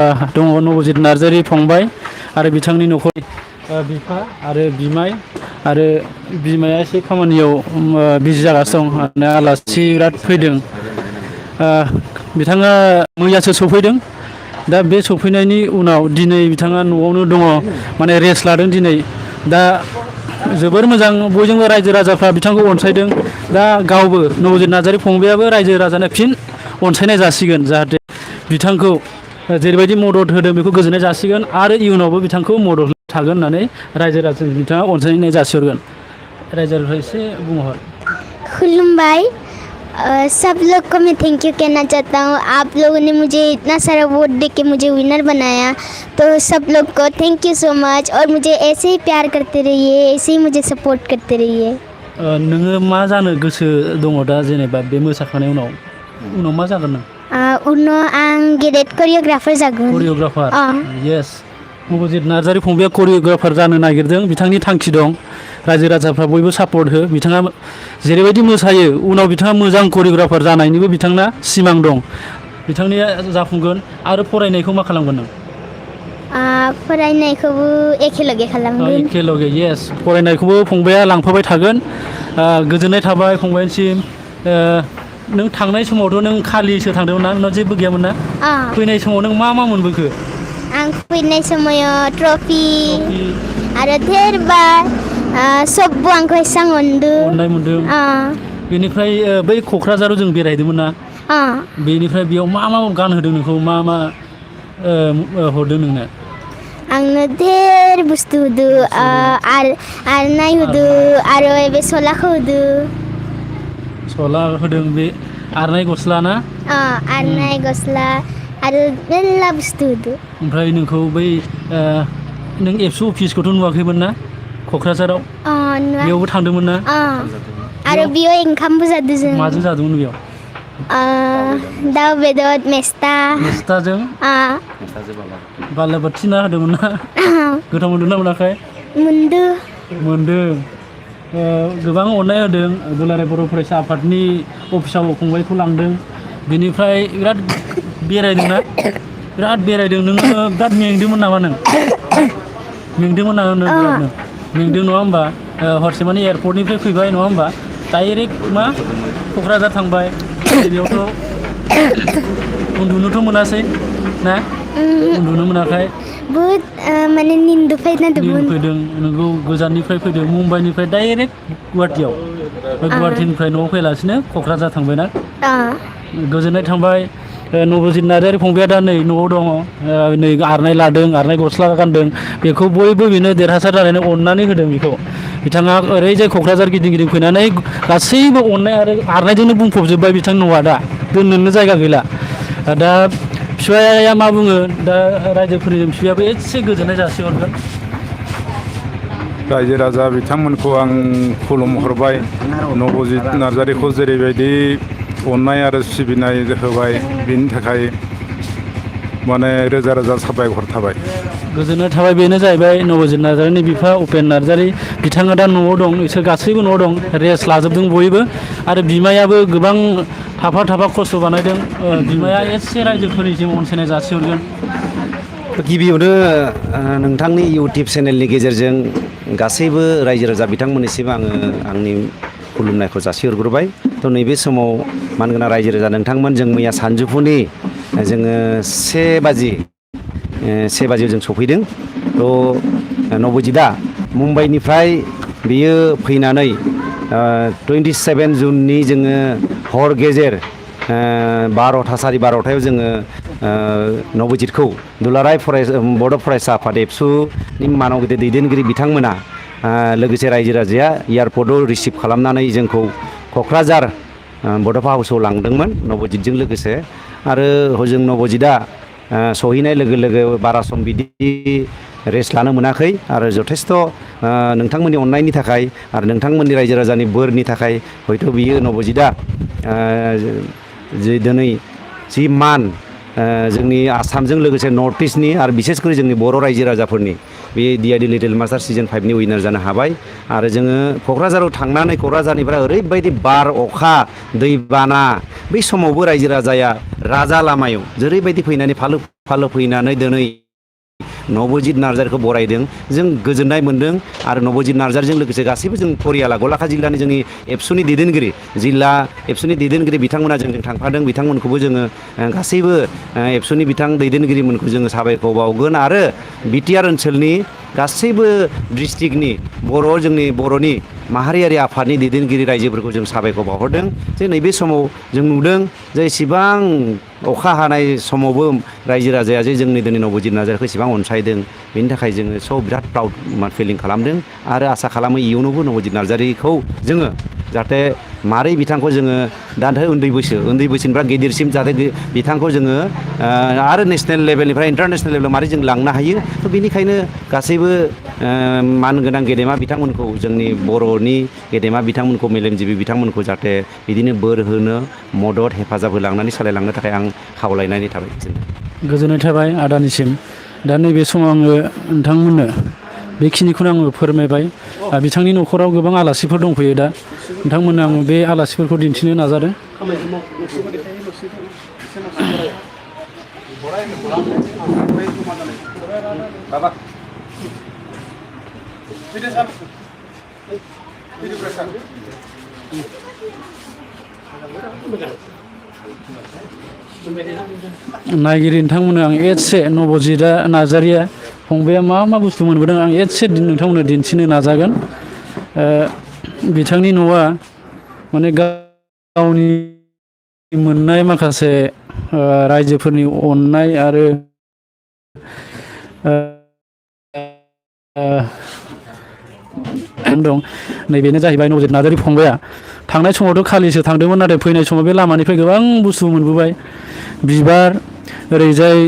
दङ नबजित नार्जारी फंबाय आरो बिथांनि न'खरनि बिफा आरो बिमाय आरो बिमाया एसे खामानियाव बिजि जागासिनो दं आलासि बिराद फैदों बिथाङा मैयासो सफैदों दा बे सफैनायनि उनाव दिनै बिथाङा न'आवनो दङ माने रेस्ट लादों दिनै दा जोबोर मोजां बयजोंबो रायजो राजाफ्रा बिथांखौ अनसायदों दा गावबो नबजित नार्जारी फंबायाबो रायजो राजानो फिन अनसायनाय जासिगोन जाहाथे बिथांखौ जेरैबायदि मदद होदों बेखौ गोजोननाय जासिगोन आरो इयुनावबो बिथांखौ मदद थागोन होननानै रायजो राजानो बिथाङा अनसायनाय जासिहरगोन रायजो राजाफ्रा एसे बुंहर खुलुमबाय सब लोग को मैं थैंक यू कहना चाहता हूँ आप लोगों ने मुझे इतना सारा वोट दे के मुझे विनर बनाया तो सब लोग को थैंक यू सो मच और मुझे ऐसे ही प्यार करते रहिए ऐसे ही मुझे सपोर्ट करते रहिए नोङो मा जानो गोसो दङ दा जेनेबा बे मोसाखांनायनि उनाव मा जागोन नों उनाव आं गेदेर करियोग्राफार जागोन करियोग्राफार येस नबजित नार्जारी फंबाया करियोग्राफार जानो नागिरदों बिथांनि थांखि दं रायजो राजाफ्रा बयबो सापर्ट हो बिथाङा जेरैबायदि मोसायो उनाव बिथाङा मोजां करियोग्राफार जानायनिबो बिथांना सिमां दं बिथांनिया जाफुंगोन आरो फरायनायखौ मा खालामगोन नों फरायनायखौबो एखेलगे खालामगोन एखेलगे येस फरायनायखौबो फंबाया लांफाबाय थागोन गोजोननाय थाबाय फंबायनिसिम नों थांनाय समावथ' नों खालिसो थांदोंमोन ना नोंनाव जेबो गैयामोन ना फैनाय समाव नों मा मोनबोखो आं फैनाय समाव ट्रफि आरो धेरबा सबबो आंखौ एसां अननाय मोनदों बेनिफ्राय बै क'क्राझाराव जों बेरायदोंमोन ना बेनिफ्राय बेयाव मा गानहोदों नोंखौ मा हरदों नोंनो आंनो धेर बुस्थु होदो आरनाय होदो आरो बे सलाखौ होदो सला होदों बे आरनाय गस्ला ना आरनाय गस्ला आरो मेरला बुस्थु होदो ओमफ्राय नोंखौ बै नों एबसु अफिसखौथ' नुवाखैमोन ना क'क्राझाराव बेयावबो थांदोंमोन ना आरो बेयाव ओंखामबो जादों जों माजों जादोंमोन बेयाव दाउ बेदर मेस्थाजों बालाबाथि ना होदोंमोन ना गोथाव मोनदों ना मोनाखै मोनदों गोबां अननाय होदों दुलाराय बर' फरायसा आफादनि अफिसाव फंबायखौ लांदों बेनिफ्राय बिराद बेरायदों नोङो बिराद मेंदोंमोन नामा नों मेंदों नङा होमबा हरसे माने एयारपर्टनिफ्राय फैबाय नङा होमबा डाइरेक्ट क'क्राझार थांबाय बेयावथ' उन्दुनोथ' मोनासै ना उन्दुनो मोनाखै बहुत माने निन्द फैदों नोंगौ गोजाननिफ्राय फैदों मुम्बाइनिफ्राय डाइरेक्ट गुवाहाटियाव गुवाहाटिनिफ्राय न'आव फैलासिनो क'क्राझार थांबायना गोजोननाय थांबाय नबजित नार्जारी फंबाया दा नै न'आव दङ नै आरनाय लादों आरनाय गस्ला गानदों बेखौ बयबो बेनो देरहासार जानानै अननानै होदों बेखौ बिथाङा ओरैजाय क'क्राझार गिदिं फैनानै गासैबो अननाय आरो आरनायजोंनो बुंफबजोब्बाय बिथांनि न'आ दा दोननोनो जायगा गैला दा बिफाया मा बुङो दा रायजोफोरनि बिफायाबो एसे गोजोननाय जासिहरगोन रायजो राजा बिथांमोनखौ आं खुलुमहरबाय नबजित नार्जारीखौ जेरैबायदि अननाय आरो सिबिनाय होबाय बिनि थाखाय माने रोजा रोजा साबायखर थाबाय गोजोननाय थाबाय बेनो जाहैबाय नबजित नार्जारीनि बिफा उपेन नार्जारी बिथाङा दा न'आव दं बिसोर गासैबो न'आव दं रेस्ट लाजोबदों बयबो आरो बिमायाबो गोबां थाफा खस्थ' बानायदों बिमाया एसे रायजोफोरनिसिम अनसायनाय जासिहरगोन गिबियावनो नोंथांनि इउटुब चेनेलनि गेजेरजों गासैबो रायजो राजा बिथांमोननिसिम आङो आंनि खुलुमनायखौ जासिहरग्रोबाय थ' नैबे समाव मानगोनां रायजो राजा नोंथांमोन जों मैया सानजौफुनि जोङो 1 बाजियाव जों सफैदों थ' नबजितआ मुम्बाइनिफ्राय बियो फैनानै 27 जुननि जोङो हर गेजेर 12:15 जोङो नबजितखौ दुलाराय बड' फरायसा आफाद एबसुनि मानाव गिदिर दैदेनगिरि बिथांमोना लोगोसे रायजो राजाया एयारपर्टआव रिसिभ खालामनानै जोंखौ क'क्राझार बड'फा हाउसाव लांदोंमोन नबजितजों लोगोसे आरो हजों नबजितआ सहैनाय लोगो लोगो बारा सम बिदि रेस्ट लानो मोनाखै आरो जथेस्थ' नोंथांमोननि अननायनि थाखाय आरो नोंथांमोननि रायजो राजानि बोरनि थाखाय हयथ' बियो नबजितआ दिनै जि मान जोंनि आसामजों लोगोसे नर्थ इस्टनि आरो बिसेसकरि जोंनि बर' रायजो राजाफोरनि बे डिआरडि लिटिल मास्टार सिजन 5नि उइनार जानो हाबाय आरो जोङो क'क्राझाराव थांनानै क'क्राझारनिफ्राय ओरैबायदि बार अखा दैबाना बै समावबो रायजो राजाया राजा लामायाव जेरैबायदि फैनानै फालो फालो फैनानै दिनै नबजित नार्जारिखौ बरायदों जों गोजोननाय मोन्दों आरो नबजित नार्जारिजों लोगोसे गासैबो जों फरियाला गलाघाट जिल्लानि जोंनि एबसुनि दैदेनगिरि जिल्ला एबसुनि दैदेनगिरि बिथांमोना जोंजों थांफादों बिथांमोनखौबो जोङो गासैबो एबसुनि बिथां दैदेनगिरिमोनखौ जोङो साबायखर बावगोन आरो बिटिआर ओनसोलनि गासैबो डिस्ट्रिक्टनि जोंनि बर'नि माहारियारि आफादनि दैदेनगिरि रायजोफोरखौ जों साबायखर बावहरदों जे नैबे समाव जों नुदों जे इसेबां अखा हानाय समावबो रायजो राजाया जे जोंनि दिनै नबजित नार्जारिखौ इसेबां अनसायदों बेनि थाखाय जोङो सब बिराद प्राउड फिलिं खालामदों आरो आसा खालामो इयुनावबो नबजित नार्जारिखौ जोङो जाहाथे मारै बिथांखौ जोङो दा उन्दै बैसोनिफ्राय गिदिरसिम जाहाथे बिथांखौ जोङो आरो नेसनेल लेभेलनिफ्राय इन्टारनेसनेल लेभेलाव मारै जों लांनो हायो थ' बेनिखायनो गासैबो मानगोनां गेदेमा बिथांमोनखौ जोंनि बर'नि गेदेमा बिथांमोनखौ मेलेमजिबि बिथांमोनखौ जाहाथे बिदिनो बोर होनो मदद हेफाजाब होलांनानै सालायलांनो थाखाय आं खावलायनानै थाबाय गोजोननाय थाबाय आदानिसिम दा नैबे समाव आङो नोंथांमोननो बेखिनिखौनो आङो फोरमायबाय बिथांनि न'खराव गोबां आलासिफोर दंफैयो दा नोंथांमोननो आङो बे आलासिफोरखौ दिन्थिनो नाजादों नायगिरि नोंथांमोननो आं एसे नबजितआ नार्जारिया फंबाया मा बुस्थु मोनबोदों आं एसे नोंथांमोननो दिन्थिनो नाजागोन बिथांनि न'आ माने गावनि मोननाय माखासे रायजोफोरनि अननाय आरो दं नैबेनो जाहैबाय नबजित नार्जारि फंबाया थांनाय समावथ' खालिसो थांदोंमोन नाथाय फैनाय समाव बे लामानिफ्राय गोबां बुस्थु मोनबोबाय बिबार ओरैजाय